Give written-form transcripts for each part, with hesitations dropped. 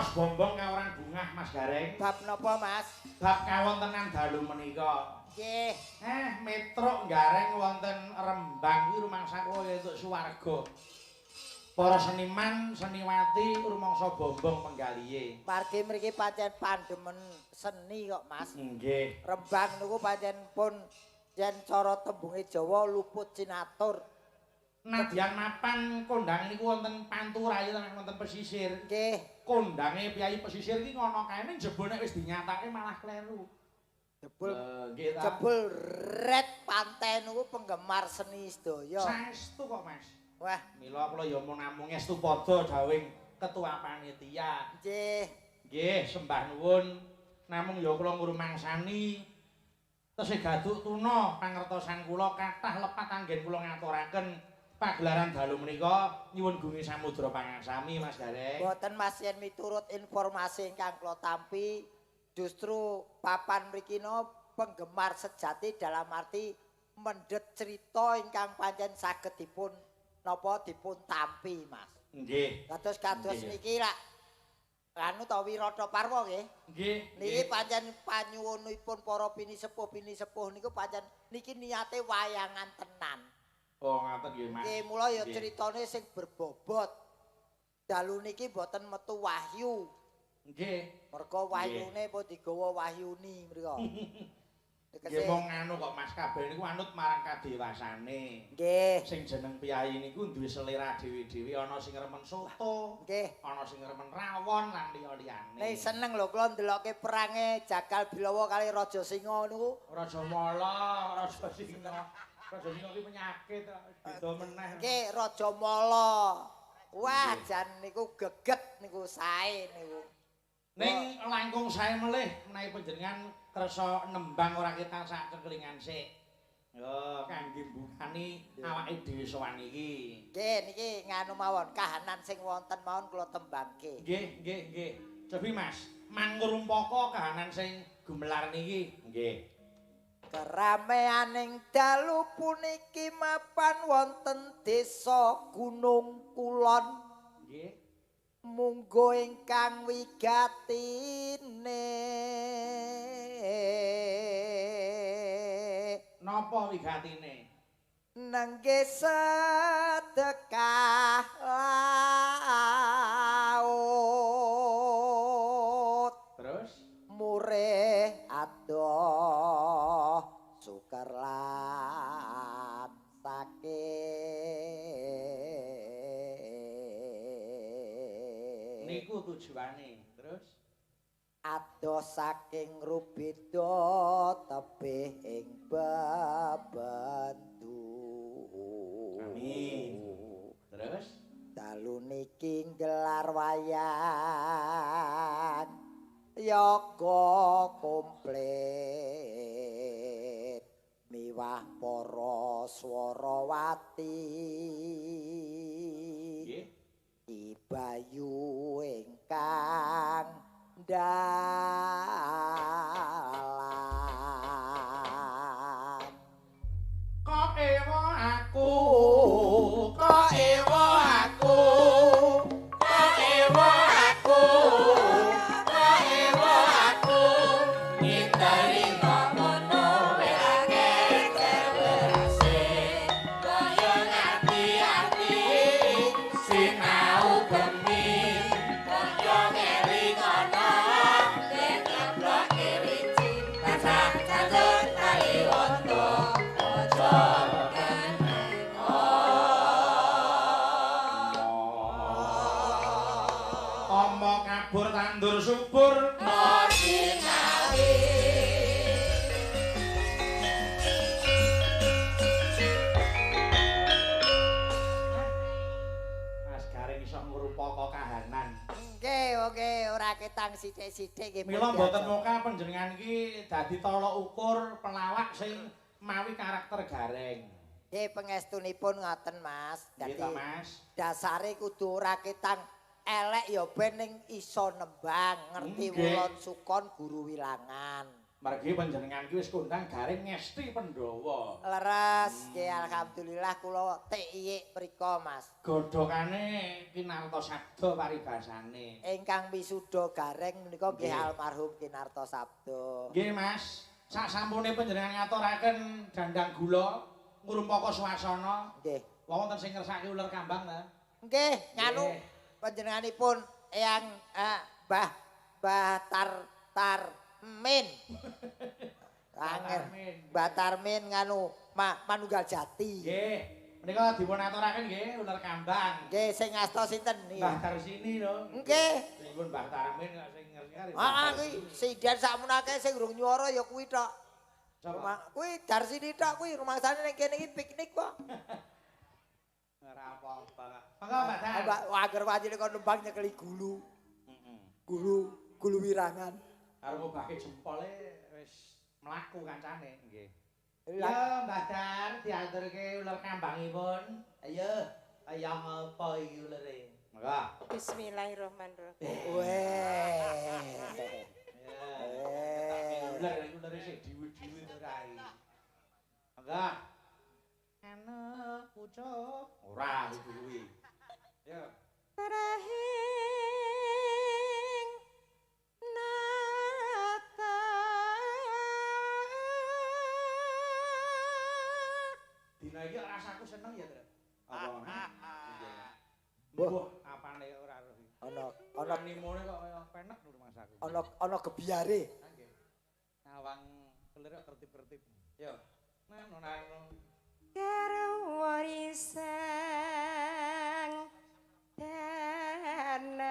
Raos bombong kawran bungah Mas Gareng. Bab napa Mas? Bab kawontenan dalu menika. Nggih. Metruk Gareng wonten Rembang kuwi rumangsa kula ya entuk swarga. Para seniman, seniwati rumangsa bombong penggalihe. Margi mriki pancen pandemen seni kok Mas. Nggih. Rembang niku pancen pun yen cara tembunge Jawa luput cinatur. Nadyan mapan kondang niku wonten pantura ya wonten pesisir. Nggih. Kondange priyayi pesisir iki ngono kae ning jebul nek wis dinyatake malah kleru. Jebul nggih ta. Jebul red pantai niku penggemar seni sedaya. Saestu kok Mas. Wah, mila kula ya mung namung ngestu padha dawuhing ketua panitia. Nggih. Nggih, sembah nuwun. Namung ya kula ngrumangsani tesih gaduk tuna pangertosan kula kathah lepat anggen kula ngaturaken pagelaran dalu menika nyuwun gungi samudra pangaksami Mas Gareng. Mboten Mas, yen miturut informasi ingkang kula tampi justru papan mriki no penggemar sejati dalam arti mendhet cerita ingkang pancen saged dipun napa dipun tampi Mas. Nggih. Kados-kados niki lak anu ta Wirata Parwa nggih. Nggih. Niki pancen panyuwunipun para pinisepuh-pinisepuh niku pancen niki niate wayangan tenan. Oh ngaten nggih Mas. Nggih, mula ya critane sing berbobot. Dalu niki mboten metu wahyu. Nggih. Mergo wahyune pun digawa wahyuni mriko. Nggih mong anu kok Mas, kabeh niku anut marang kadewasane. Nggih. Sing jeneng piyayi niku duwe selera dhewe-dhewe, ana sing remen soto, nggih, ana sing remen rawon lan liya-liyane. Nek seneng lho kula ndelokke perange Jagal Bilawa kali Raja Singa niku. Raja Mala, Raja Singa. Raja Singa ki penyakit beda meneh. Nggih, Raja Mala. Wah, jan niku geget niku sae niku. Ning langkung sae melih menawi panjenengan kersa nembang ora ketang sak cengklingan sik. Yo kangge mbukani awake dhewe sowan iki. Nggih, niki nganu mawon kahanan sing wonten mawon kula tembangke. Nggih, nggih, nggih. Cobi Mas, mangrumpaka kahanan sing gumelar niki. Nggih. Kerameaning dalu puniki mapan wonten desa Gunung Kulon. Nggih. Munggo ingkang wigatine. Napa wigatine? Nengge sedekah laut. Terus murih adoh suker lan sakit. Niku tujuane. Terus adoh saking rubeda tebih ing bebendu. Amin. Terus dalu niki nggelar wayang yoga komplit miwah para swarawati. Nggih. Ki Bayu ingkang dalang. Kok ewa aku, kok ewa aku, kok ewa aku, kok ewa aku, nginteri ngono akeh berase, kaya ngati-ati sinau gemi, kaya ngeri ngono ngebloke wiji, tansah cacut kaliwondo aja kenengo. Omo kabur tandur subur Mojinawi. Mas Gareng iso ngrupaka kahanan. Nggih, oke, ora ketang sithik-sithik nggih. Mila mboten moka panjenengan iki dadi tolok ukur pelawak sing mawi karakter Gareng. Nggih, pangestunipun ngoten Mas. Nggih Dadi ta Mas. dasare kudu ora ketang elek ya ben ning iso nembang, ngerti Nggih. wulon sukon guru wilangan. Margi panjenengan ki wis kondang garing ngesti Pandhawa. Leres, nggih alhamdulillah kula tiyik mriko, Mas. Godhokane Kinarto Sabdo paribasane. Ingkang wisuda gareng menika nggih almarhum Kinarto Sabdo. Nggih, Mas. Sak sampune panjenengan ngaturaken dandang gula ngrumpaka swasana. Nggih. Wonten sing ngersake uler kambang ta? Nggih, nganu panjenenganipun Eyang Mbah Mbah Tar Tarmin. Angel. Mbah Tarmin nganu Manunggal Jati. Nggih. Menika dipun aturaken nggih uler kambang. Nggih, sing asta sinten niki? Mbah Tarsini lho. Nggih. Pripun Mbah Tarmin kok sing ngerti. Heeh, kuwi sinden sakmunake sing urung nyuara ya kuwi tok. Kuwi Darsini tok kuwi rumangsane ning kene iki piknik kok. Ora apa-apa. Monggo Mbah Dar. Mbak angger wajine kon nembang nyekeli gulu. Heeh. Gulu wirangan. Arep ngobahke jempole wis mlaku kancane. Nggih. Ya Mbah Dar diaturke uler kambangipun. Ayo, ayang apa iki ulere? Monggo. Bismillahirrahmanirrahim. Weh. Ya. Uler sing diwi-diwi ora iki. Monggo. Ana pucuk. Ora iku kuwi. Ya. Trahing nata. Dina iki rasaku seneng ya, Tru. Apa? Mbuh, apane ora roh. Ana ana animone kok kaya penek lho masaku. Ana ana gebyare. Nggih. Nawang kelir kok kertip-kertip. Yo. Nang nang. Garwa risang danan.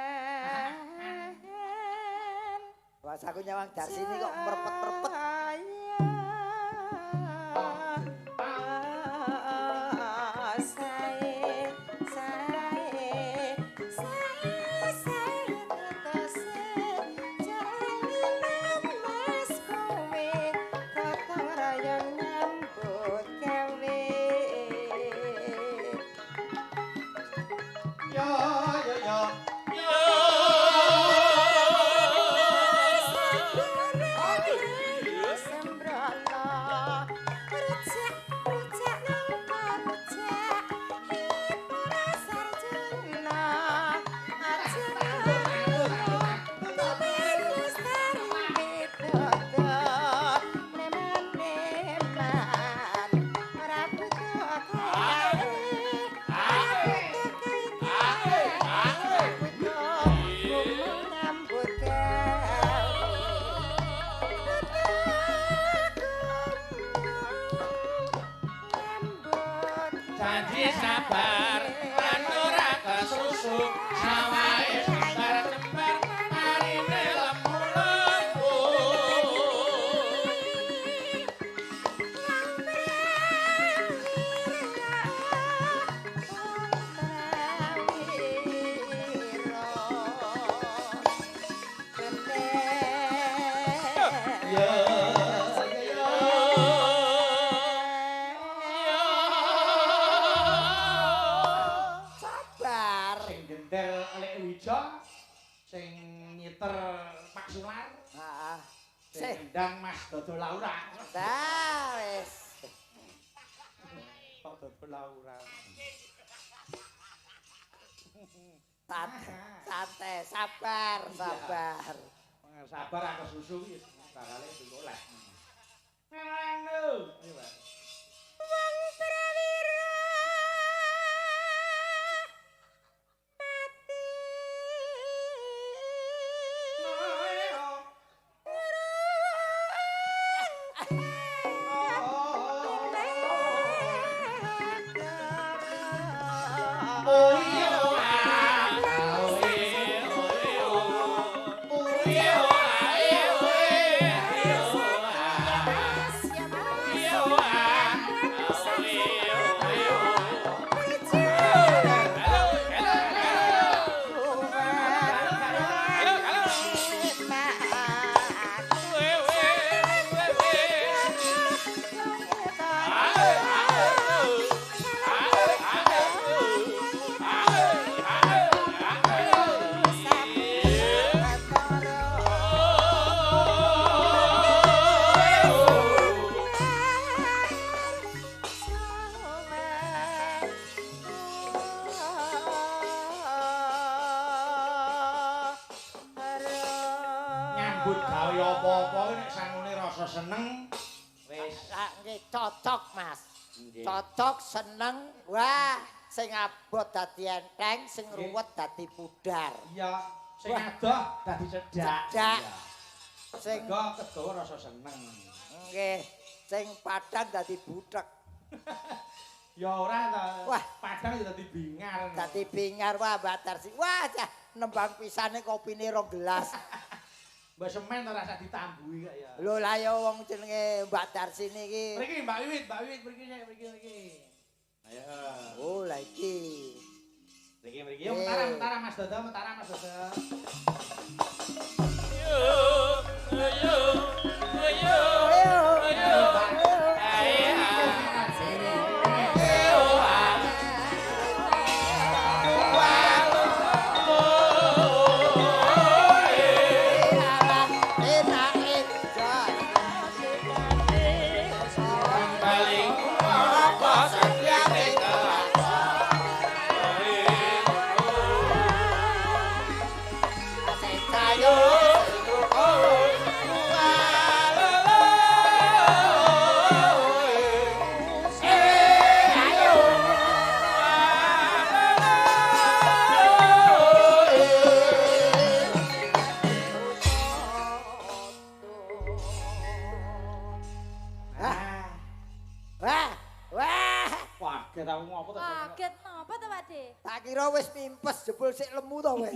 Rasaku nyawang Darsini kok merpet-merpet. Janji sabar lan ora kesusu sawahe jembar-jembar arine lemu-lemu. Sing nyiter Pak Sular. Heeh. Sing ndang Mas Dodo Laura. Dah wis. Pak Dodo Laura. Santai, sabar, sabar. Sabar aku susu iki bakale golek. Ngono. Ayo, Pak. Wong prawira mati. Nyambut gawe apa-apa nek sangune rasa seneng wis. Nggih cocok, Mas. Cocok seneng. Wah, sing abot dadi enteng, sing ruwet dadi pudar. Iya, sing adoh dadi cedhak. Cedhak. Sing kegawa rasa seneng. Nggih, sing padang dadi buthek. Ya ora ta. Wah, padang ya dadi bingar. Dadi bingar wah Mbak Darsi. Wah, cah nembang pisane kopine 2 gelas. Mbak semen ora usah ditambuhi kok ya. Lho lah ya wong jenenge Mbak Darsi niki. Mriki Mbak Wiwit, Mbak Wiwit mriki sik, mriki mriki. Ayo. Oh, lah iki. Mriki mriki. Yo mentara mentara Mas Dodo, mentara Mas Dodo. Yo yo yo yo. Kaget napa to, Pak De? Tak kira wis mimpes jebul sik lemu to kowe.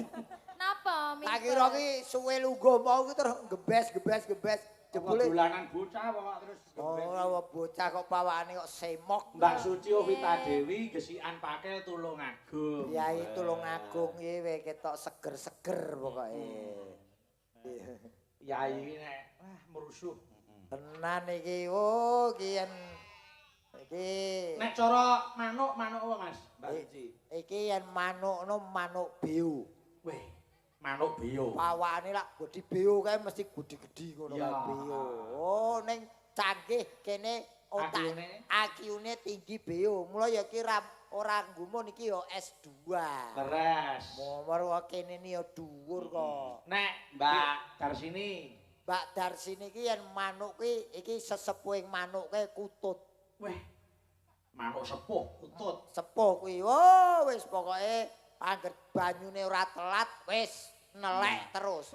Napa mimpes? Tak kira ki suwe lungguh mau ki terus gebes-gebes-gebes jebule dolanan bocah kok terus gebes. Ora bocah kok pawakane kok semok. Mbak Suci Ovita Dewi gesikan pakel Tulungagung. Yai Tulungagung iki we ketok seger-seger pokoke. Yai iki nek wah merusuh. Tenan iki. Oh, iki yen iki nek cara manuk, manuk apa Mas? Mbak Suci. Iki yen manuk no manuk beo. Weh, manuk beo. Pawakane lak gedhi beo kae mesti gedhi-gedhi ngono kae beo. Oh, ning canggih kene otak IQ-ne tinggi beo. Mula ya ki ora nggumun iki ya S2. Leres. Momor kene ni ya dhuwur kok. Nek Mbak Darsini. Mbak Darsini iki yen manuk kuwi iki sesepuhing manuk kae kutut. Weh, manuk sepuh kutut. Sepuh kuwi. Oh, wis pokoke angger banyune ora telat wis nelek terus.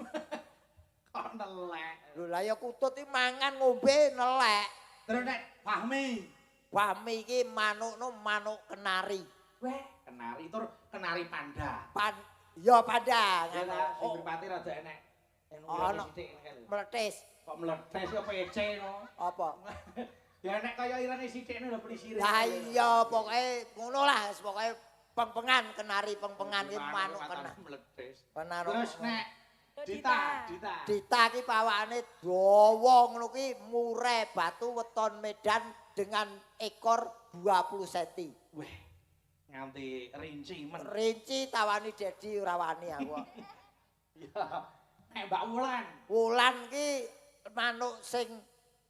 Kok nelek? Lho lah ya kutut iki mangan ngombe nelek. Terus nek Fahmi. Fahmi iki manuk no manuk kenari. Weh, kenari tur kenari panda. Ya panda. Ngono. Sing mripate rada enek. Ono meletis. Kok meletis ya pece no. Apa? Ya nek kaya irane sithik lho plisire. Lah iya pokoke ngono lah, pokoke pengpengan kenari pengpengan iki manuk kena. Meletis. Terus nek Dita, Dita. Dita ki pawakane dawa ngono ki mure batu weton Medan dengan ekor 20 cm. Weh, nganti rinci men. Rinci tawani Dedi ora wani aku. Iya. Nek Mbak Wulan. Wulan ki manuk sing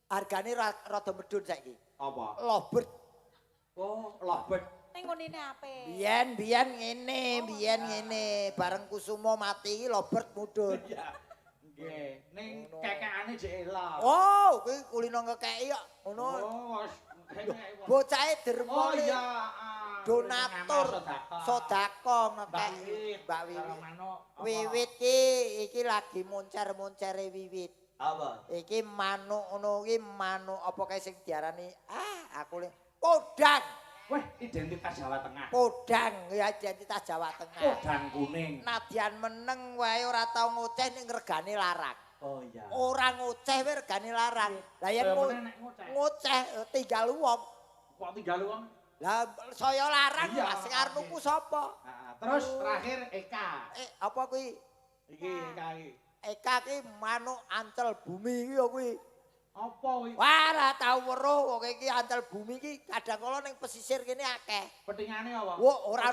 hargane rada medhun saiki. Apa? Lovebird. Oh, lovebird. Ning ngonine ape? Biyen biyen ngene, biyen ngene, bareng Kusumo mati iki lovebird mudhun. Iya. Nggih, ning kekekane jek elok. Oh, kuwi kulino ngekeki kok. Ngono. Oh, wis bocahe dermone. Oh iya, donatur sedekah ngekeki Mbak Wiwit. Wiwit ki iki lagi moncer-moncere Wiwit. Apa? Iki manuk ngono iki manuk apa kae sing diarani aku le podang. Weh, identitas Jawa Tengah. Podang ya identitas Jawa Tengah. Podang kuning. Nadyan meneng wae ora tau ngoceh ning regane larang. Oh iya. Ora ngoceh wae regane larang. Lah yen ngoceh tinggal wong. Kok tinggal wong? Lah saya larang lah sing arep nuku sapa? Heeh. Terus terakhir Eka. Apa kuwi? Iki Eka iki. Eka ki manuk ancel bumi iki ya kuwi. Apa kuwi? Wah, ora tau weruh wong iki ancel bumi iki kadang kala ning pesisir kene akeh. Petingane apa? Wah, ora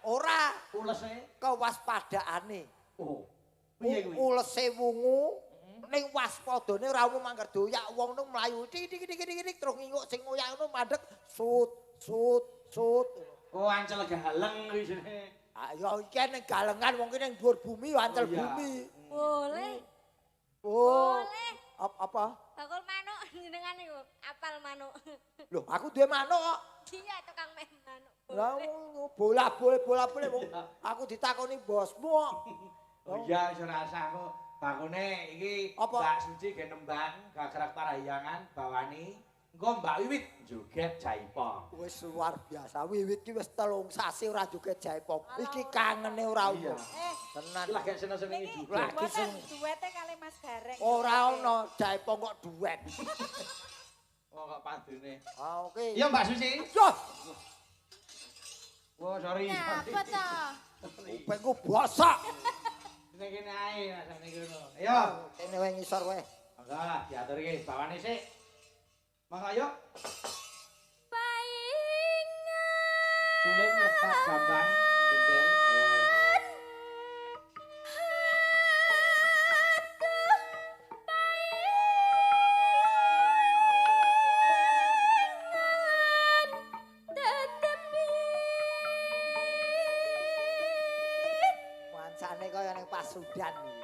ora ulese kewaspadaane. Oh. Piye kuwi? Ulese wungu ning waspadane ora umum angger doyak wong nang mlayu tik tik tik tik terus nginguk sing ngoyak ngono mandek sut sut sut. Oh, ancel galeng kuwi jenenge. Ah ya iki ning galengan wong ki ning dhuwur bumi ya ancel bumi. Boleh. Oh. Boleh. Apa? Bakul manuk jenengan niku, apal manuk. Loh, aku duwe manuk kok. Iya, tukang meh manuk. Lah bola-bole wong aku ditakoni bosmu kok. Oh iya, iso rasah kok. Bangune iki Mbak Suci ge nembang gagrak parahyangan bawani. Engko Mbak Wiwit joget jaipong. Wis luar biasa. Wiwit ki wis 3 sasi ora joget jaipong. Iki kangene ora umum. Tenan. Iki lagi seneng-senenge joget. Lagi sing duwete kali Mas Gareng. Ora ono jaipong kok duet. Wong kok padune. Ah oke. Iya Mbak Suci. Yo. Wah, sorry. Apa to? Kupingku bosok. Ning kene ae rasane ngono. Ayo, kene wae ngisor wae. Monggo diatur iki bawane sik. Monggo ayo. Paingan. Suling rebab gambang bendel. Wancane kaya ning pasudan iki.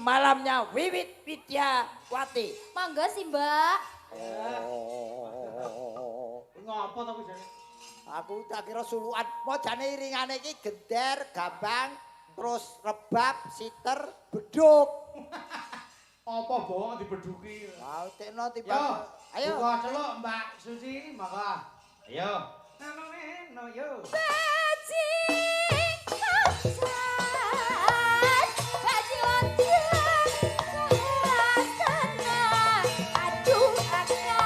Malamnya Wiwit Widyawati. Monggo sih, Mbak. Oh. Ngopo to kuwi jane? Aku tak kira sulukan. Mau jane iringane iki gender, gambang, terus rebab, siter, beduk. Apa bawang dibeduki? Lah tekno timbang. Ayo. Buka celuk Mbak Suci, monggo. Ayo. Nano yo. Aduh, akal.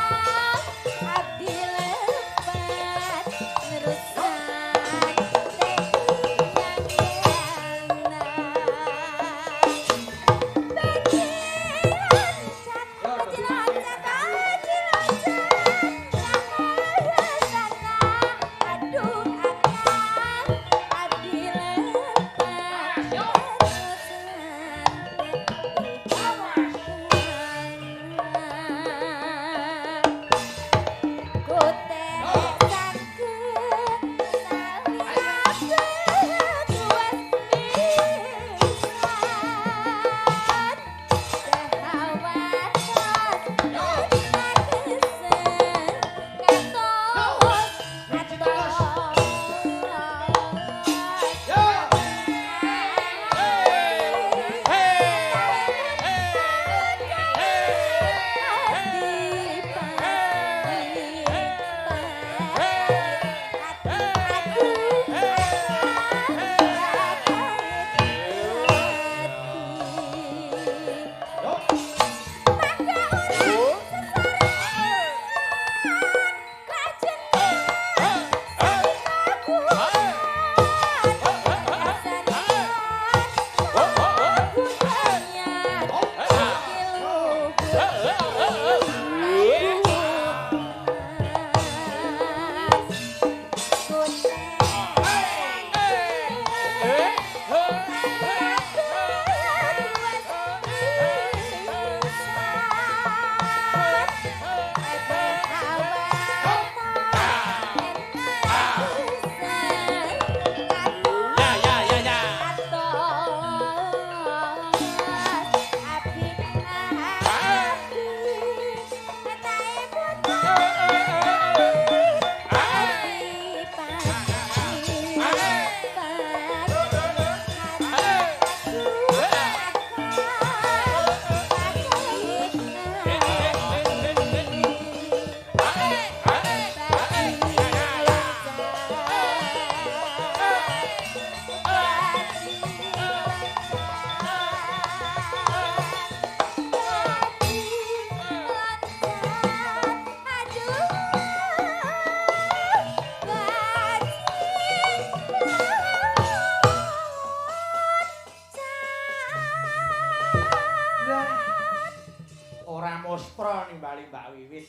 Ora muspra nimbali Mbak Wiwit.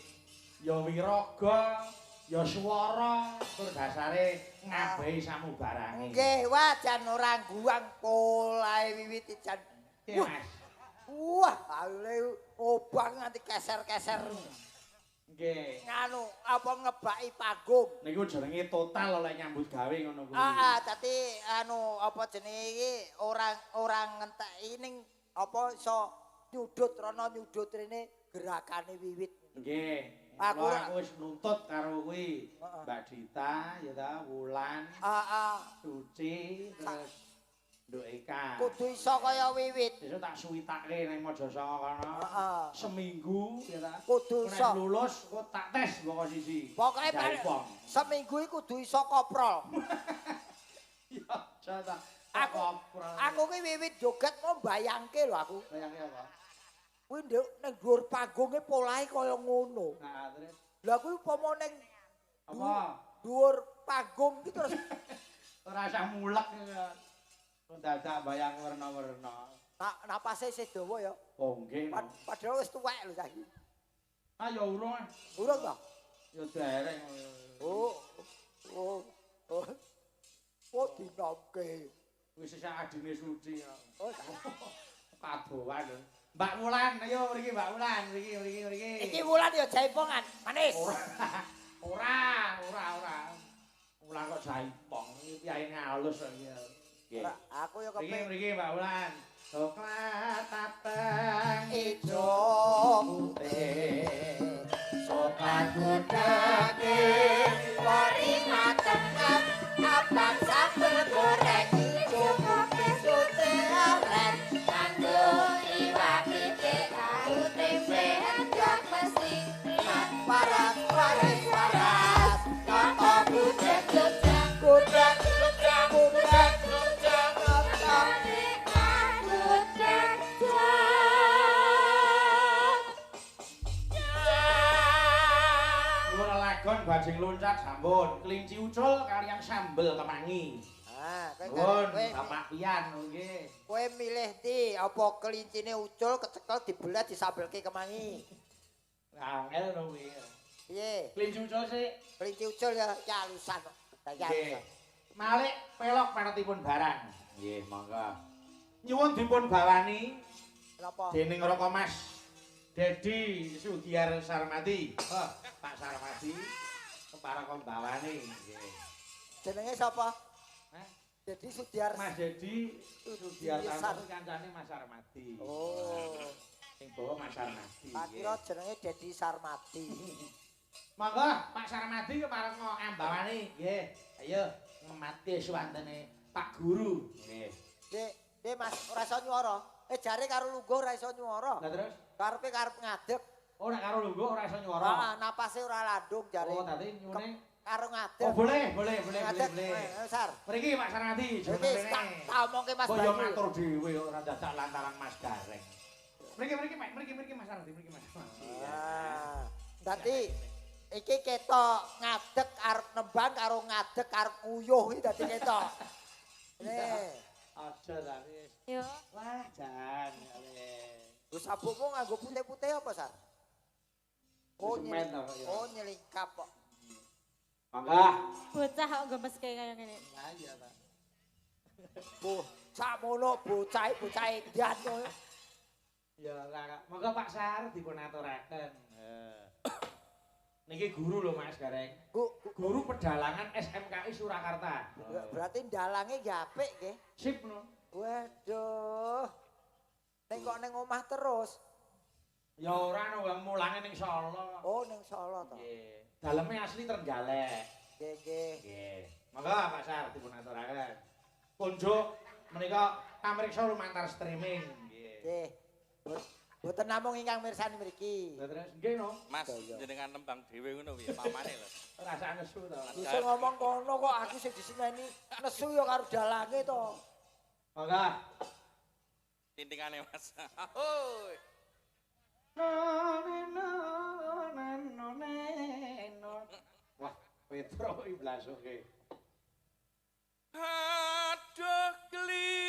Ya wiraga, ya swara, tur dasare ngabehi samubarange. Nggih, wah jan ora guang polahe Wiwit jan. Nggih, Mas. Wah, ale obang nganti keser-keser. Nggih. Nganu apa ngebaki panggung. Niku jenenge total oleh nyambut gawe ngono kuwi. Heeh, dadi anu apa jenenge iki ora ngenteki ning apa iso nyudut rono nyudut rene gerakane Wiwit. Nggih. Aku wis nuntut karo kuwi. Mbak Dita ya ta, Wulan. Heeh. Suci terus Nduk Eka. Kudu iso kaya Wiwit. Besok tak suwitake ning Mojosanga kono. Heeh. Seminggu ya ta. Kudu iso. Nek lulus kok tak tes mbok siji. Pokoke seminggu iki kudu iso koprol. Ya aja ta. Aku ki Wiwit joget mau mbayangke lho aku. Bayangke apa? Kuwi nduk ning dhuwur panggunge polahe kaya ngono. Heeh, terus. Lah kuwi upama ning apa? Dhuwur panggung ki terus ora usah mulek. Dadak bayang werna-werna. Napase isih dawa ya. Oh nggih. Padahal wis tuwek lho saiki. Ah ya urung. Urung ta? Ya dereng. Oh. Oh. Oh. Oh dinomke. Wis sak adine Suci. Oh. Kadowan. Mbak Wulan, ayo mriki Mbak Wulan, mriki mriki mriki. Iki Wulan ya jaipongan, manis. Ora, ora, ora. Wulan kok jaipong, iki piyaine halus kok iki. Ora, aku ya kepengin mriki Mbak Wulan. Coklat abang ijo putih. Coklat gudake wori mateng abang sambel goreng ijo putih sute aren kanggo iwak pitik tahu tempe endok mesti waras waras waras toto gudeg jogja gudeg jogja gudeg jogja Lagon bajing loncat sampun, kelinci ucul kalian sambel kemangi. Ah, kowe Bapak pian nggih. Kowe milih ndi? Apa kelincine ucul kecekel dibelet disambelke kemangi? Angel no kuwi. Piye? Kelinci ucul sik. Kelinci ucul ya alusan kok. Nggih. Malik pelok panetipun barang. Nggih, monggo. Nyuwun dipun bawani napa? Dening Raka Mas Dedi Sugiar Sarmati. Oh, Pak Sarmati keparaka mbawani nggih. Jenenge sapa? Hah? Dedi Sugiar. Mas Dedi Sugiar Sarmati kancane Mas Sarmati. Oh. Sing bawa Mas Sarmati. Tak kira jenenge Dedi Sarmati. Monggo Pak Sarmati keparaka ambawani nggih. Ayo ngemati suwantene Pak Guru. Nggih. Dik, Dik Mas ora iso nyuara. Jare karo lungguh ora iso nyuara. Lah terus? Karepe karep ngadeg. Oh, nek karo lungguh ora iso nyuara. Heeh, napase ora landung jare. Oh, dadi nyune karo ngadeg. Oh, boleh, boleh, boleh, boleh. Sar. Mriki Pak Sarmati, jenenge. Tak omongke Mas Bayu. Kok yo ngatur dhewe ora dadak lantaran Mas Gareng. Mriki mriki Pak, mriki mriki Mas Sarmati, mriki Mas. Ah. Dadi iki ketok ngadeg arep nembang karo ngadeg arep nguyuh iki dadi ketok. Nih. Aja ta wis. Yo. Wah, jan. Lho sabukmu nganggo putih-putih apa, Sar? Oh, nyelingkap kok. Mangga. Bocah kok gemeske kaya ngene. Lah iya ta. Boh, sakmono bocah bocah edan kowe. Ya, Kakak. Monggo Pak Sar dipun aturaken. Niki guru lho Mas Gareng. Guru pedalangan SMKI Surakarta. Berarti dalange nggih apik nggih. Sip no. Waduh. Ning kok ning omah terus. Ya ora no wong mulange ning Solo. Oh, ning Solo to. Nggih. Daleme asli Trenggalek. Nggih, nggih. Nggih. Monggo Pak Sar dipun aturaken. Kunjuk menika pamriksa lumantar streaming. Nggih. Nggih. Mboten namung ingkang mirsani mriki. Lah terus nggih no. Mas jenengan nembang dhewe ngono piye pamane lho. Rasane nesu to. Iso ngomong kono kok aku sing diseneni nesu ya karo dalange to. Monggo. Tintingane Mas. Hoi. Wah, Petro iki blasuke. Aduh kelinciku.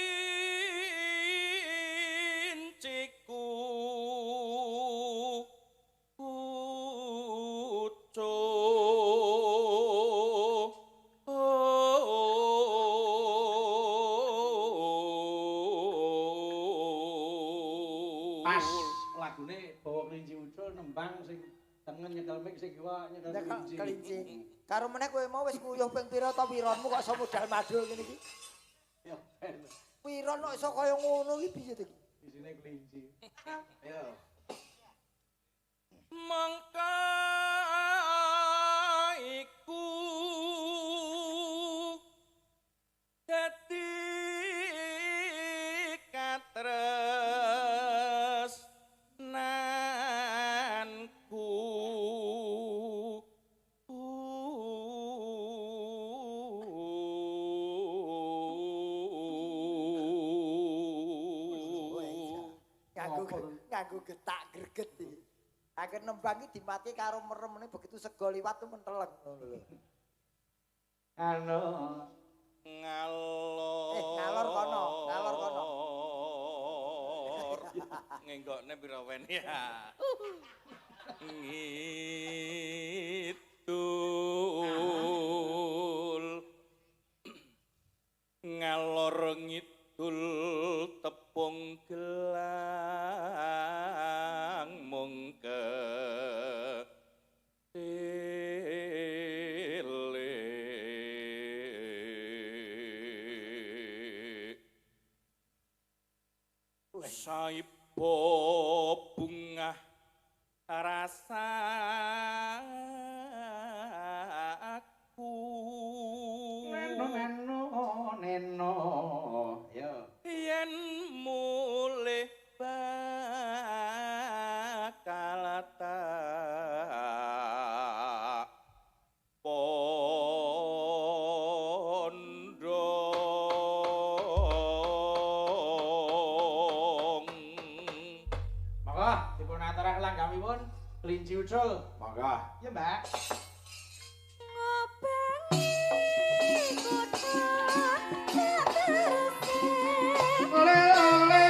Pas lagune bawa kelinci ucul nembang sing tengen nyekel mic sing kiwa nyekel kelinci. Kelinci. Karo meneh kowe mau wis nguyuh ping pira ta wironmu kok iso modal madul ngene iki. Ya ben. Wiron kok iso kaya ngono iki piye to iki? Isine kelinci. Ayo. Mangka iku dadi katresnanku. Nganggo getak greget iki. Akhir nembang iki dimati karo meremne begitu sego liwat tuh menteleng ngono lho. Anu ngalor. Ngalor kono, ngalor kono. Ngenggokne pira wen ya. Ngidul. Ngalor ngidul tepung gelang mung ketele. Saibo bungah rasaku. Neno neno neno. Yo. Yen mulih bakal tak pondong. Monggo dipun aturaken langgamipun kelinci ucul. Monggo. Ya, Mbak. Ngobengi kutha tak teruse. Ole ole.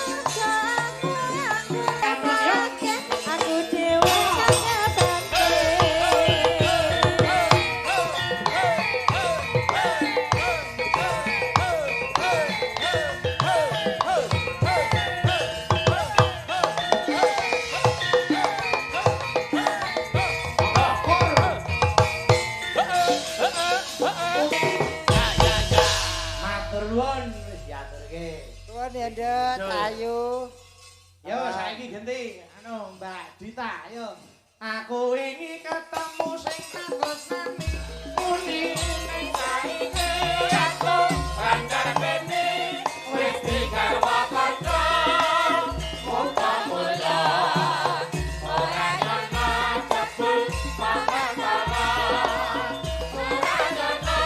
Desa merga aku dhewe kang ngabante. Matur nuwun wis diaturke. Nuwun ya, Ndut, ayu. Yo saiki genti anu Mbak Dita, ayo. Aku wingi ketemu sing tak tresnani. Muni ning saiki aku bancar bene wis digarwa kanca. Muga mulya ora nyono jebul pangkara. Ora nyono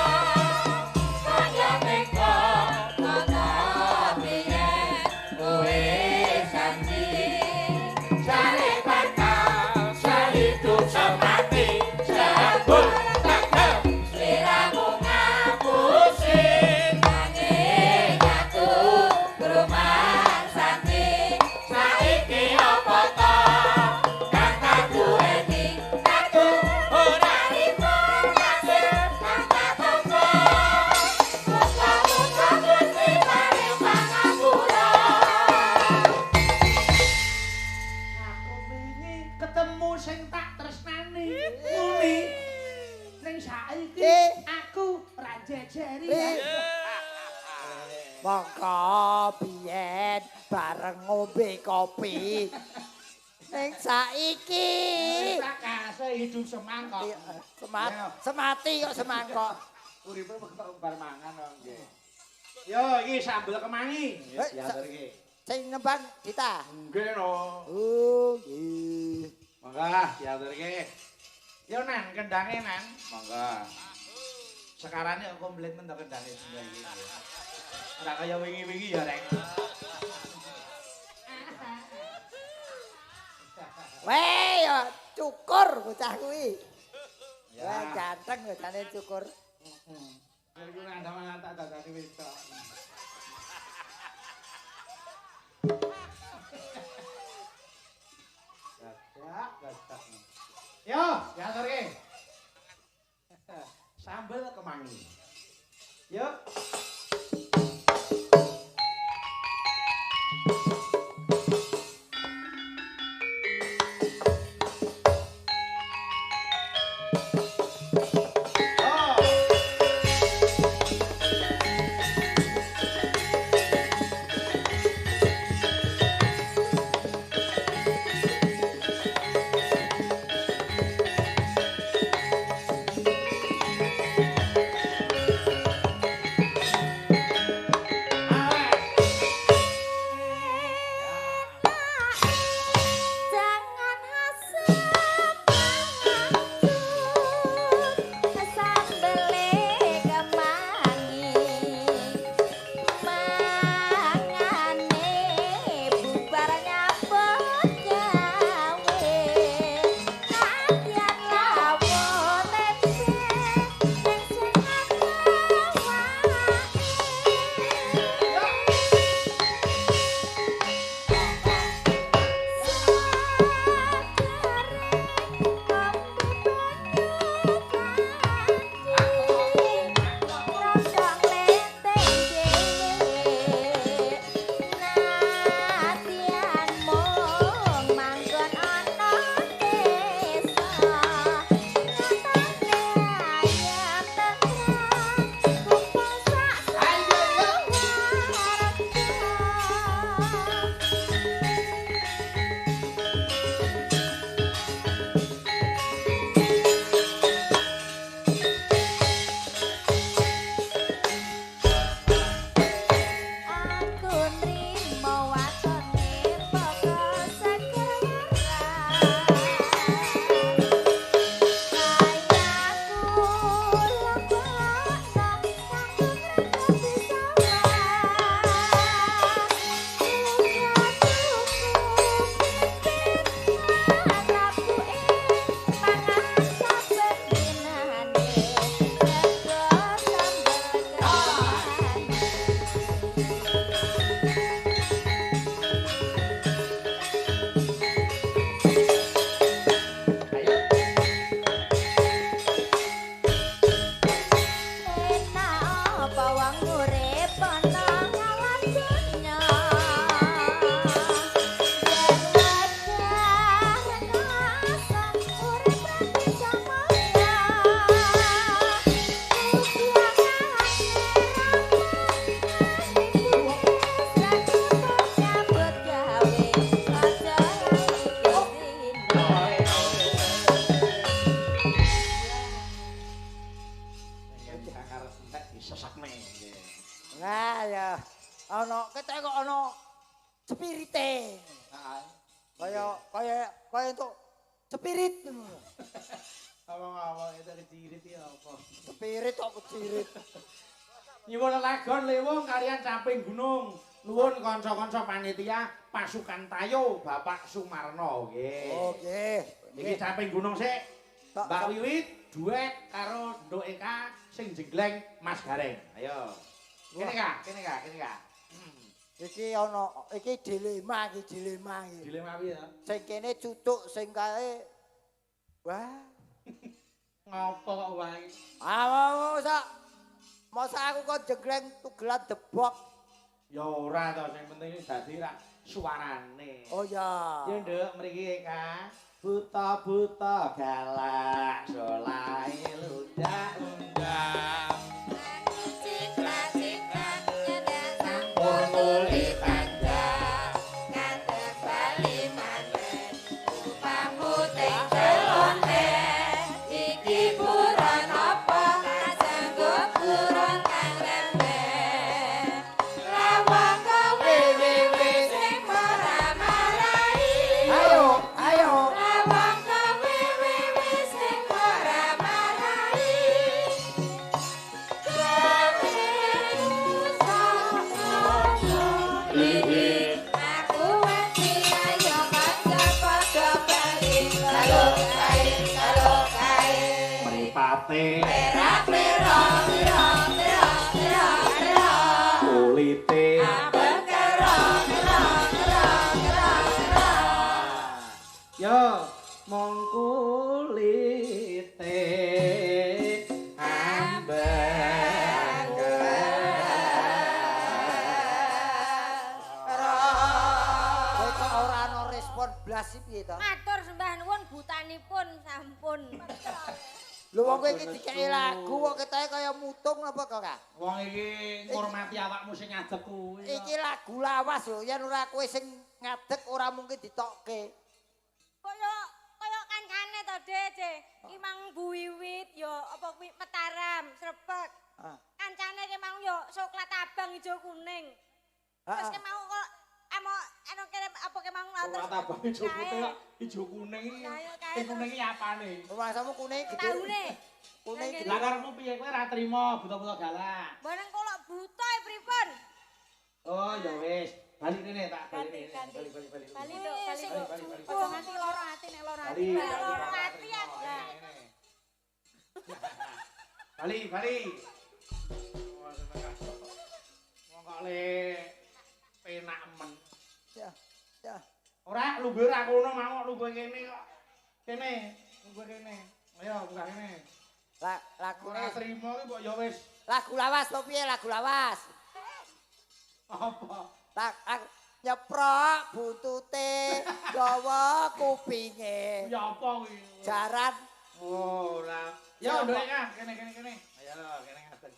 kaya teka tata piye kowe janji Jare bakal sehidup semati jebul takal sliramu ngapusi nanging aku ngrumangsani saiki apa to kang tak duweni aku Ora rimo nasib kang tak tampa muga-muga Gusti paring pangapura. Aku wingi ketemu sing tak tresnani muni ning saiki Eh. aku ra jejeri. Eh. Mongko biyen bareng ngombe kopi. Ning saiki Tak kasih hidup semangkok. Semat, semati kok semangkok. Uripe bar mangan kok nggih. Yo iki sambel kemangi. Eh, Diaturke. Sing nembang Dita. Nggih no. Oh, nggih. Monggo diaturke. Yo Nan, kendange Nan. Monggo. Sekarane kok komplit men to kendange jendha iki. Ora kaya wingi-wingi ya rek. Weh, ya cukur bocah kuwi. Ya. Weh, ganteng bocahne cukur. Heeh. Iku nang tak dadani wedok. Gadak, gadak. Yo, diaturke. Sambel kemangi. Yuk. Nah ya, ana ketok kok ana spirite. Heeh. Kaya kaya kaya entuk spirit. Ngomong-ngomong itu kecirit ya apa? Spirit kok kecirit. Nyuwun lagon lewung kalian Caping Gunung. Nuwun kanca-kanca panitia pasukan Tayo Bapak Sumarno nggih. Oh nggih. Iki Caping Gunung sik. Mbak Wiwit duet karo Nduk Eka sing jengleng Mas Gareng. Ayo. Kene Kak, kene Kak, kene Kak. Iki ana iki dilema iki dilema iki. Dilema piye to? Sing kene cucuk sing kae wah. Ngopo kok wae? Ah masa aku kok jengleng tugelan debok. Ya ora to, sing penting dadi rak suarane. Oh ya. Ya Nduk mriki Eka. Buta-buta galak solahe lundak-lundak. Cipra-cipra nyedak sampur nuli panjang. Ngantek bali maneh rupamu teng celone. Iki buron apa kasanggo buron kang remeh. Lawang kowe wewe sing ora marai. Ayo, ayo. Lawang kowe wewe sing ora marai. Kowe rusak aku wedi ayo kanca padha bali. Kalo kae, kalo kae. Mripate Perak-perak, perak, perak, perak, perak. kulite. Abang kerok, kerok, kerok, kerok, kerok. Yo mong kulite ambek. blas piye to? Matur sembah nuwun butanipun sampun. Lho wong kowe iki dikeki lagu kok ketoke kaya mutung apa kok ora? Wong iki ngurmati awakmu sing ngadeg kuwi. Iki lagu lawas lho, yen ora kowe sing ngadeg ora mungkin ditokke. Kaya kaya kancane to, Dek. Ki mang Bu Wiwit ya apa kuwi Mataram, Srepek. Kancane ki mang ya soklat abang ijo kuning. Terus ki mau kok amo anu kene apa ki mang terus abang ijo putih kok ijo kuning iki. Sing kuning iki apane? Rumasamu kuning gede. Tahune. Kuning gede. Lah karepmu piye kowe ora trimo buta-buta galak. Bareng kolok buta e pripun? Oh ya wis, bali rene tak bali rene. Bali bali bali. Bali to, bali. Aja nganti lara ati nek lara ati. Lara ati aku. Bali bali. Wong kok le penak men. Ya, ya. Ora lungguh ora kono mau lungguh kene kok. Kene, lungguh kene. Ayo buka kene. Lagune ora trimo ki mbok ya wis. Lagu lawas to piye lagu lawas? Apa? Lak nyeprok buntute dawa kupinge. Ya apa kuwi? Jaran. Oh, ora. Ya nduk ah, kene kene kene. Ayo kene ngadeg.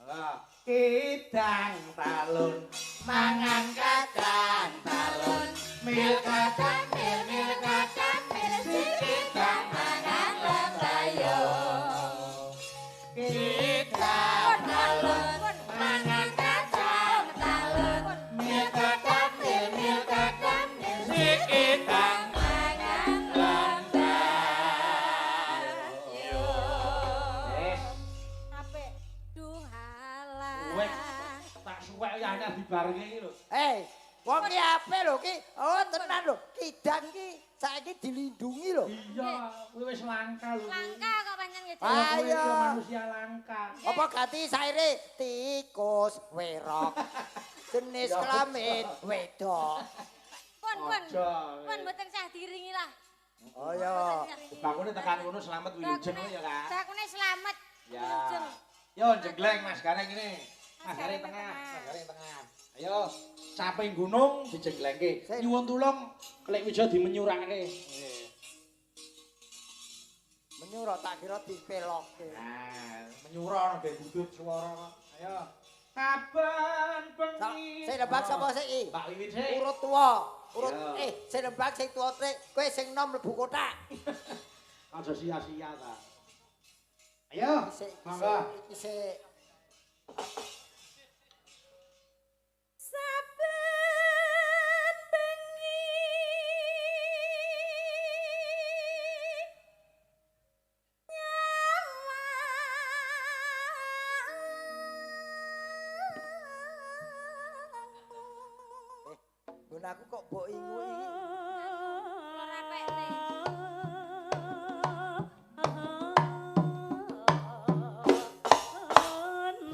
Alah, kidang talun mangan kacang talun, mil kacang mil mil kacang mil si kidang mangan lembayo. Kidang talun mangan kacang talun, mil kacang mil mil kacang mil si kidang mangan lembayo. Wes, Apik. Duh halah. wes tak suwek ya ana dibarenge iki lho. Hei, wong ki apik lho ki. Oh, tenan lho. Kidang ki saiki dilindungi lho. Iya, kuwi wis langka lho. Langka kok pancen nggih. Ah, Kuwi iya. manusia langka. Apa ganti saire tikus werok. Jenis kelamin wedok. Pun pun. Aja. Pun mboten sah diringi lah. Oh iya. Bakune tekan kono selamat wilujeng ya, Kak. Bakune selamat. Ya. Wilujeng. Yo jegleng Mas Gareng ini. Mas Gareng tengah, Mas Gareng tengah. Ayo, caping gunung dijeglengke. Nyuwun tulung Klik Wijo dimenyurake. Nggih. Menyura tak kira dipelokke. Nah, menyura ana ben budut swara kok. Ayo. Kapan bengi? Sing nembak sapa sik iki? Mbak Wiwit sik. Urut tuwa. Urut Iya. sing nembak sing tuwa trek, kowe sing nom mlebu kotak. Aja sia-sia ta. Ayo, Sik monggo. iki sik. Saben bengi nyawang. Nggon aku kok mbok ingu iki. Kula rapekne.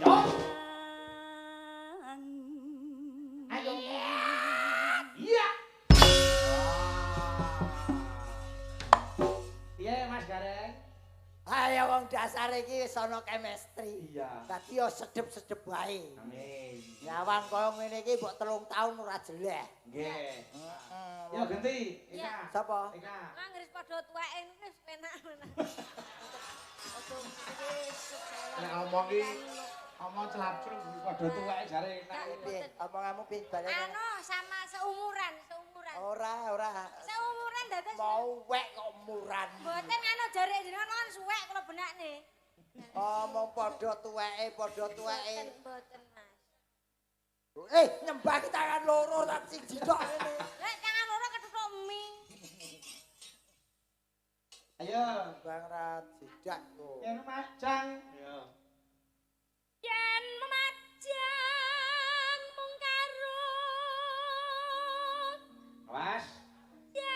Yo. Ayo. Iya. Iya, Mas Gareng. Ayo wong dasare iki wis ana chemistry. Iya. Dadi yo sedep-sedep wae. Amin. Nyawang kaya ngene iki mbok 3 taun ora jeleh. Nggih. Heeh. Yo ganti. Iya. Eka. Sapa? Eka. Lah wis padha tuweke wis penak penak. Nek ngomong iki omong celap-celup padha tuweke jare enak. Piye? Omonganmu piye balene? Anu sama seumuran, seumuran. Ora, ora. Seumuran dados Mau wek kok muran. mboten anu jare jenengan kan suwek kula benakne. Omong padha tuweke, padha tuweke. Mboten, mboten Mas. Nyembah ki tangan loro tak siji tok ngene. Lek tangan loro kethuthuk mie. Ayo. Bang ra jidak kok. Yen majang. Yo. Yen memajang mung karo Awas. Yo.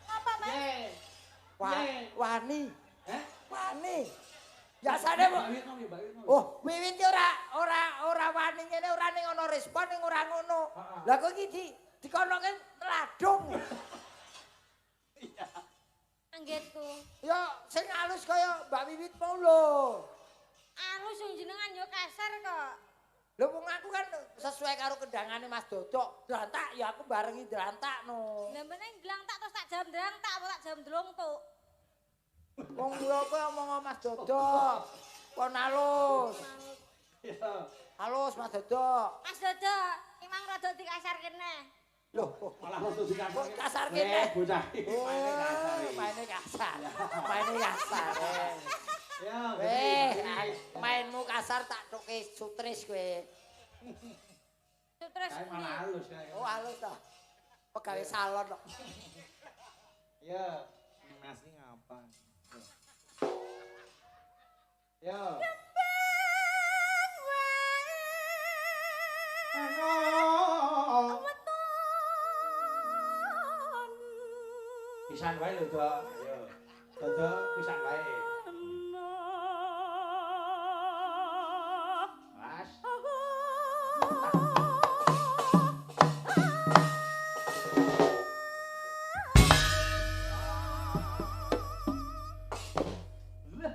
Apa Mas? Wani, Heh? wani. Biasane Mbak Wiwit mau ya, Mbak Wiwit mau. Oh, Wiwit ki ora wani ngene ora ning ana respon ning ora ngono. Heeh. Lah kok iki dikonoke ladung. Iya. Anggitku. Ya sing alus kaya Mbak Wiwit mau lho. Alus sing jenengan yo kasar kok. Lho wong aku kan sesuai karo kendangane Mas Dodok. Drantak ya aku barengi drantak no. Lah meneng dlantak terus tak jam drantak apa tak jam dlongtuk. Wong kula kowe omong Mas Dodok. Kon alus. Iya. Alus Mas Dodok. Mas Dodok, emang rada dikasar kene. Loh, malah rada dikasar. Kasar kene. Bocah. Maine kasar. Maine kasar. Maine kasar. Ya, mainmu kasar tak tuke sutris kowe. Sutris. Kae malah halus kae. Oh, halus toh. Pegawe salon kok. Ya, Mas iki ngapa? Ya. Pisan wae lho, Dok. Ayo. Dodok pisan wae. Mas. Lah,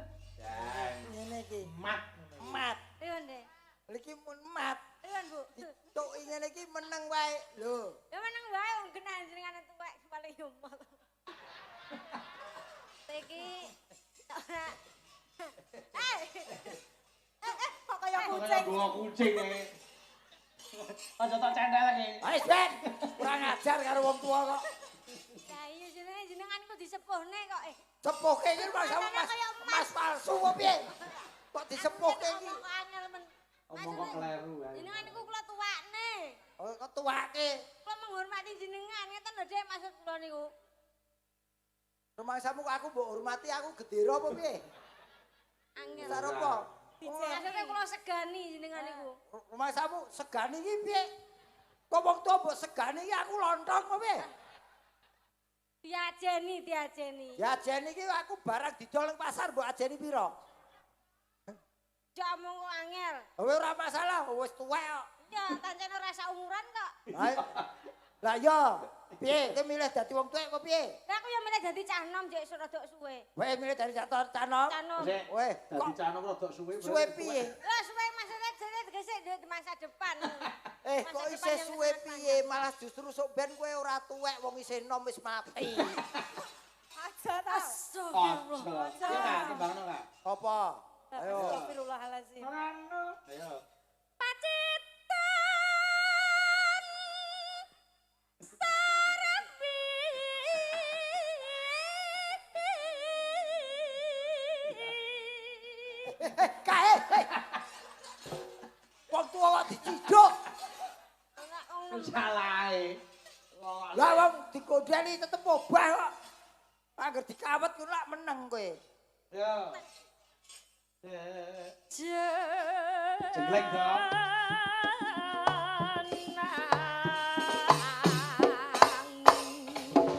ngene iki. Mat. Mat. Pripun, Dek? Iki mun mat. Pripun, Bu? Dituki ngene iki meneng wae. Lho. Ya meneng wae wong genah jenengan tuwek paling yo mol. Iki ora. Kok kaya kucing. Kaya kucing e. Aja tak centel iki. Wis ben, kurang ajar karo wong tua kok. Lah iya jenengan iku disepuhne kok. Sepuhke iki Mas Mas palsu kok piye? Kok disepuhke iki? Omong kok angel men. Omong kok kleru ae. Jenengan iku kula tuwakne. Oh, kok tuwake. Kula menghormati jenengan, ngeten lho Dek maksud kula niku. Rumangsamu kok aku mbok hormati aku gedera apa piye? Angel. Cara apa? Maksudnya kula segani jenengan niku. Rumangsamu segani iki piye? Kok wong tuwa mbok segani iki aku lontong apa piye? Diajeni, diajeni. Diajeni iki aku barang didol ning pasar mbok ajeni pira? Jok omong kok angel. Kowe ora masalah, wis tuwek kok. Iya, tancen ora saumuran kok. Lah iya, piye kowe milih dadi wong tuwek apa piye? Lah aku ya milih dadi cah nom jek rada suwe. Kowe milih dadi cah nom? Cah nom. Weh, dadi cah nom rada suwe. Suwe piye? Lah suwe maksudnya jane tegese di masa depan. Kok isih suwe piye? Malah justru sok ben kowe ora tuwek wong isih nom wis mati. Aja ta. Astagfirullah. Aja. Timbangno, Kak. Apa? Ayo. Astagfirullahalazim. Ayo. Pacitan Sarapi. Kae. Wong tuwa kok diciduk. Salahe. Lah wong digondeli tetep obah kok. Angger dikawet ngono lak meneng kowe. Ya. Jengleng dong.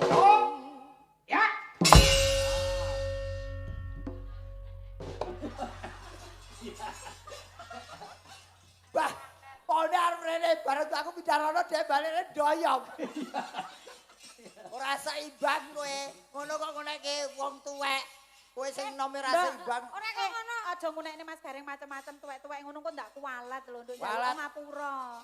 Oh, ya. Bah, pone arep rene bareng aku pidarono dhek balene doyong. Ora seimbang kowe. Ngono kok ngoneke wong tuwek. Kowe sing nom ora seimbang. Ora kok ngono. Aja ngunekne Mas Gareng macem-macem tuwek-tuwek ngono kok ndak kualat lho, nduk njaluk ngapura.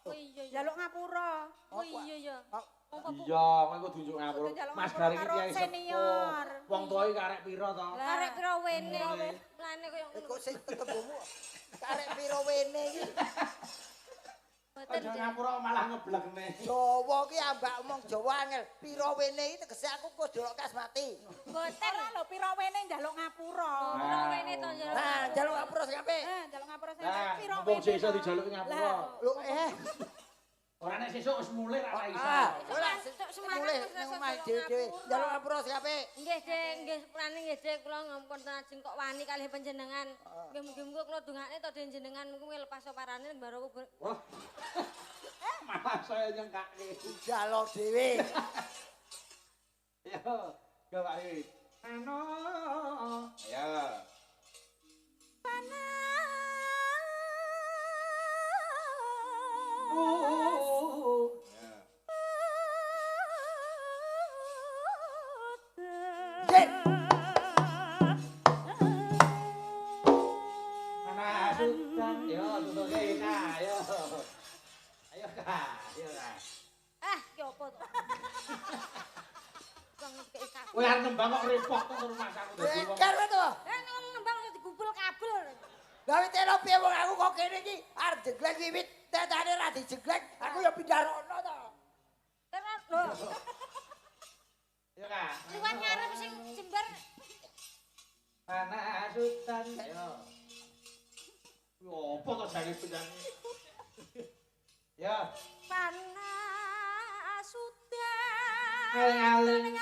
Oh iya iya. Njaluk ngapura. Oh iya iya. Iya, kowe kudu njuk ngapura. Mas Gareng iki tiyang senior. Wong tuwa iki karek pira to? Karek pira wene. Mlane koyo ngono. Kok sing tetembungmu karek pira wene iki. Aja ngapura malah ngeblegne. Jawa ki ambak omong Jawa angel. Pira wene iki tegese aku kok dolok kas mati. Mboten lho pira wene njaluk ngapura. Pira wene to njaluk. Nah, njaluk ngapura sing apik. Heeh, njaluk ngapura sing apik. Pira wene. Wong sesuk dijaluki ngapura. Lho Ora nek sesuk wis mulih ra iso. Ora mulih ning omahe dhewe-dhewe. Njaluk ngapura sing apik. Nggih, Dek, nggih sepurane nggih, Dek, kula ngampun ajeng kok wani kalih panjenengan. Nggih mugi-mugi kula dongakne to den jenengan mugi lepas parane baru Wah. Malah saya nyengkake. Jalo dhewe. Yo, go Pak Wiwit. Ano. Ya. Panas. Minggir. Ana sutan yo tutuke Eka, ayo. Ayo Kak, ayo Kak. Ah, ki opo to? Bang kek Eka. Kowe arep nembang kok repot to rumahsaku dadi wong. Geger to. Eh wong nembang kok digubul kabel. Lah wit piye wong aku kok kene iki arep jeglek wiwit tetane ra dijeglek, aku ya pindah rono to. Tenan lho. Ayo Kak. Liwat ngarep sing jembar. Ana sutan. Ayo. Yo opo to jane pindah. Ya. Panas udan. Aling-aling. Aling.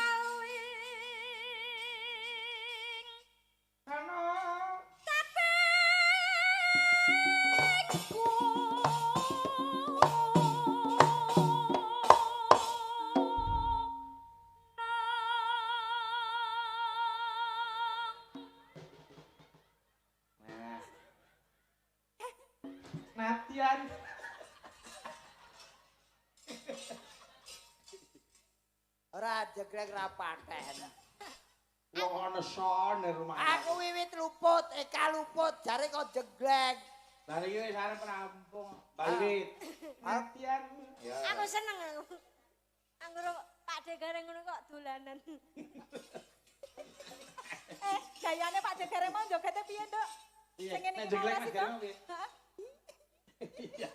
Ana. Nah. Natian. Ora jeglek ra paten. Wong ana sone rumah. Aku wiwit luput, Eka luput, jare kok jeglek. Lah iki wis arep rampung. Mbak Wiwit. Natian. Ya. Aku seneng aku. Anggur Pak De Gareng ngono kok dolanan. Eh, gayane Pak De Gareng mau jogete piye, Nduk? Iya, Sing ngene nek iki jeglek mau Mas sih, Gareng piye? Heeh. Iya.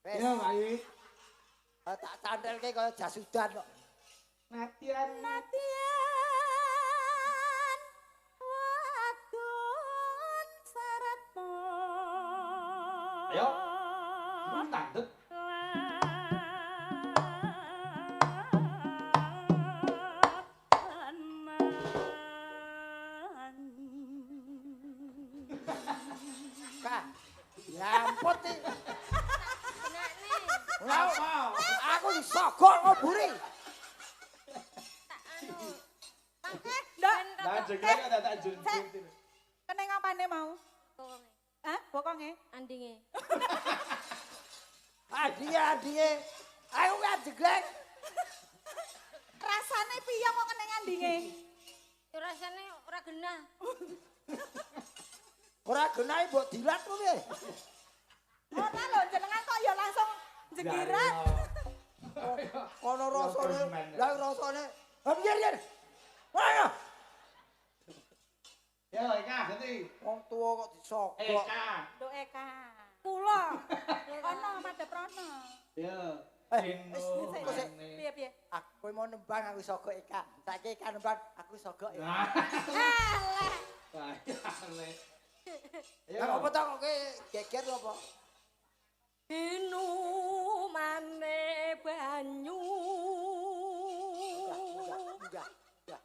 Wis, Ya, Mbak Wiwit. tak cantelke kaya jasudan kok. Natian. Natian wadon saratmo. Ayo. Tanduk. Kak, ya ampun iki. Benakne. Lah, aku disogok kok mburi. Tak anu. Pang eh Nduk. ben Lah rada- jeglek kok tak junjung. Keneng apane mau? Bokonge. Hah? Bokonge? Andinge. Adike adike. Aku kan jeglek. Rasane piye kok keneng andinge? Ya rasane ora genah. Ora genahe mbok dilat kok piye? Ora lho, jenengan kok ya langsung jegiran. Kono rasane, lah rasane. Ha piye piye? Ayo. Ya, Eka, ganti. Wong tuwa kok disogok. Eka. Nduk Eka. Kula. Ono madhep rono. Ya. Eh, Dino. wis, wis. Piye piye? Aku mau nembang aku sogok Eka. Saiki Eka nembang aku sogok Eka. Nah. Alah. Bayane. Lah apa to kok kowe geger apa? Inumane banyu. Enggak, enggak.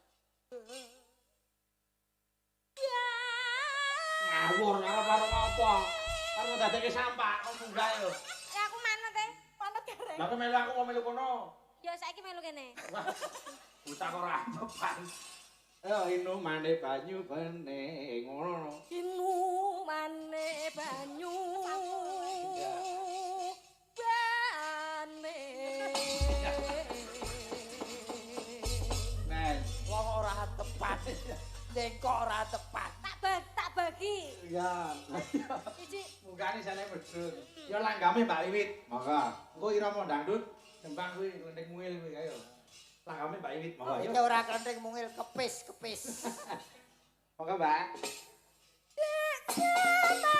Ngawur arep-arep apa? Arep dadekke sampah kok munggah yo. Ya aku manut e. Manut Gareng. Lah kowe melu aku kok melu kono. Ya saiki melu kene. Wah. Bocah kok ora antepan. Ayo inumane banyu bening ngono. Inumane banyu. Bening. Nah, Wong ora tepat. Jengkok ora tepat. Tak bagi. iya. Siji. Munggahane jane medhun. Ya langgame Mbak Wiwit. Monggo. Engko irama dangdut nembang kuwi klenthing mungil kuwi ayo. Langgame Mbak Wiwit monggo. Ayo. Iki ora klenthing mungil kepis, kepis. Monggo, Mbak. Saiki ana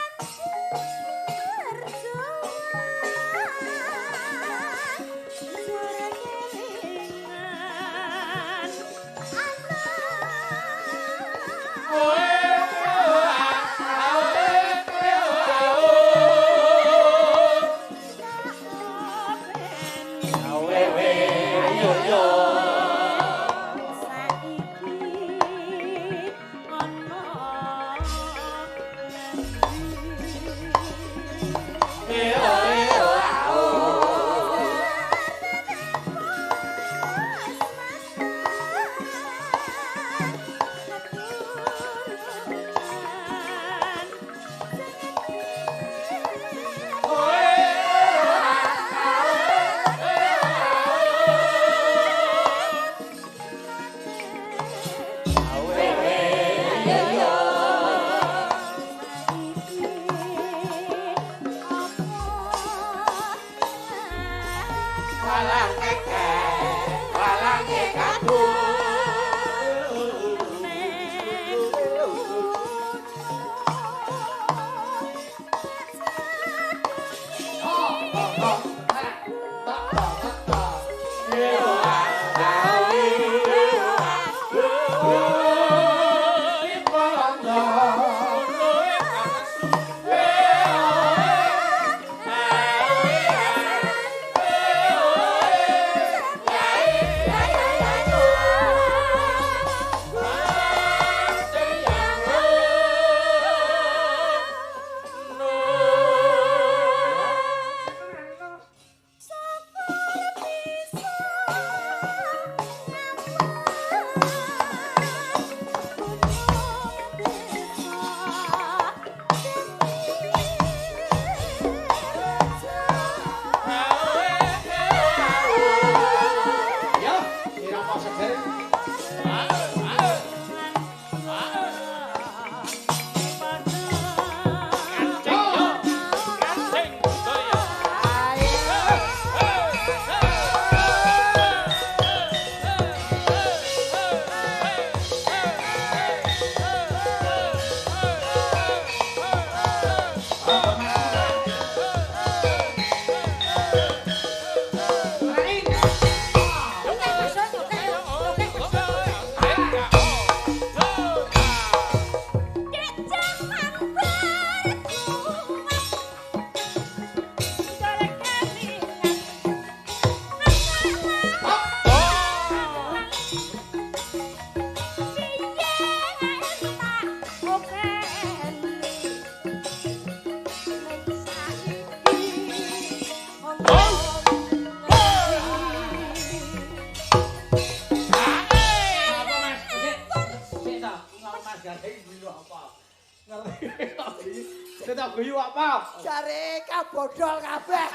Guyu apa? Jare kabodol kabeh.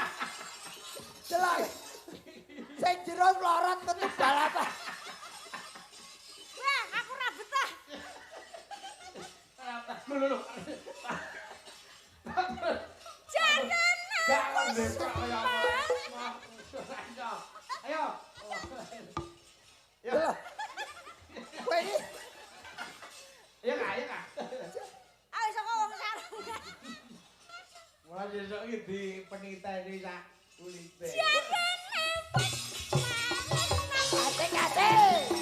Celok. Sing jero mlorot metu balapan. Wah, aku ora betah. Lho lho lho. Jangan. Ayo. Yo. Kowe iki. Ayo Kak, ayo Kak. Ayo saka wong sarung. Mulai besok iki dipeniteni sak kulite. Asik-asik.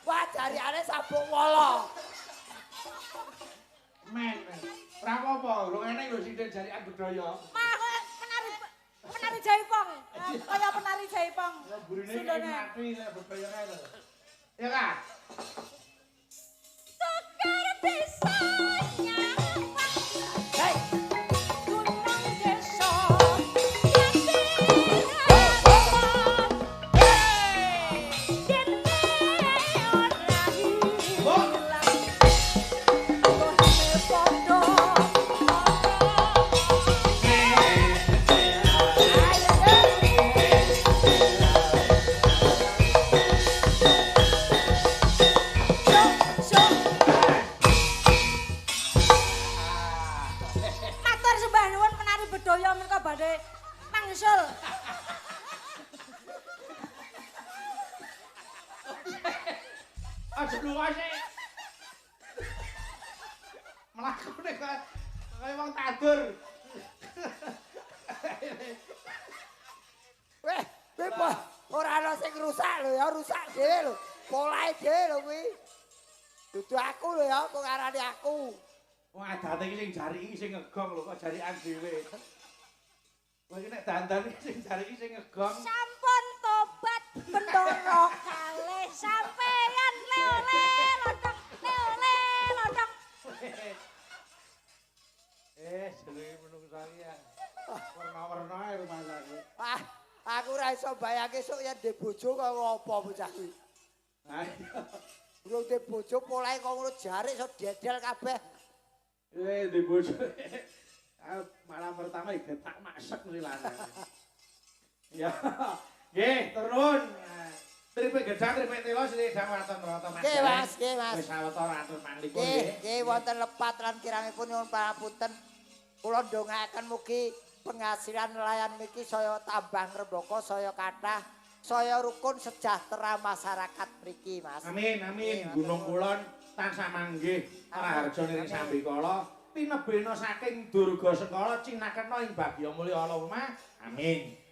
Wah, jariane sabuk wolo. Men, ora apa-apa, lho ngene lho sithik jarian budaya. Mah penari jaipong. Kaya penari jaipong. Ya burine iki mati nek budaya kae lho. Ya Kak. Tukar desa nyawang. Hei. Gunung desa. Sing ngegong lho kok jarikan dhewe. Kowe iki nek dandan iki sing jari iki sing ngegong. Sampun tobat bendoro kalih sampeyan le-ole lodong le-ole lodong. Jenenge menungso iki ya. Werna-werna ae rumah sakit. Ah, aku ora iso iso bayangke sok yen ndek bojo kaya apa bocah kuwi. Ha iya. Durung ndek bojo polahe kok ngono jarik iso dedel kabeh. Di bojo. Malam pertama iki tak maksek mesti lanang. Ya. Nggih, turun. Tripik gedang, tripik telo, slidang waton rata Mas. Nggih, Mas, nggih, Mas. Wis sawetara atur panglikur nggih. Nggih, wonten lepat lan kirangipun nyuwun pangapunten. Kula ndongaaken mugi penghasilan nelayan mriki saya tambah ngrembaka, saya kathah, saya rukun sejahtera masyarakat mriki, Mas. Amin, amin. Gunung Kulon tansah manggih raharja ning sambikala tinebena saking Durga Sengkala cinakena ing bagya mulya Allahumma. Amin.